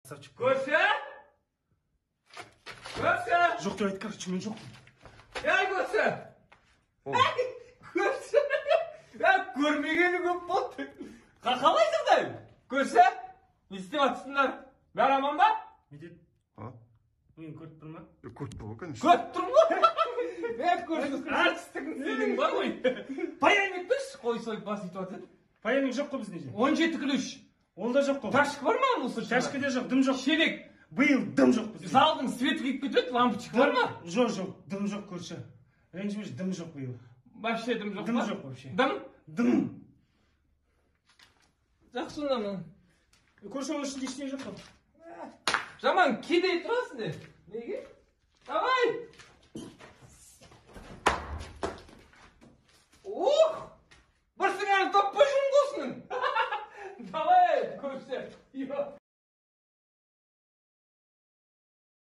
Красавчик. Көрші! Көрші! Жоқ деп айт, короче, мен жоқпын. Ей, көрші! Ей, көрші! Ей, көрмегелі көп болды. Қалай жағдай? Көрші? Не істеп жатсыңдар? Бәрі аман ба? Медет. А? Мені көріп тұр ма? Көріп тұр ғой, конечно. Көріп тұрмын ғой. Ей, көрші, әртістігің сенің бар ғой. Паяльник берші, қой сойып бас үйтіп жатыр. Паяльник жоқ қой бізде. 17 ключ. Ол да жоқ қой. Ташка бар ма мусоршыда? Ташка да жоқ, дым жоқ. Шелек. Биыл дым жоқ бізде. Залдың светі күйіп кетеді, лампочка бар ма? Жоқ, жоқ, дым жоқ, көрші. Ренжімеші, дым жоқ биыл. Вообще дым жоқ Дым па? жоқ вообще. Дым? Дым. Жақсы онда. Көрші, оның ішінде ештеңе жоқ қой. Жаман кедей тұрасың де.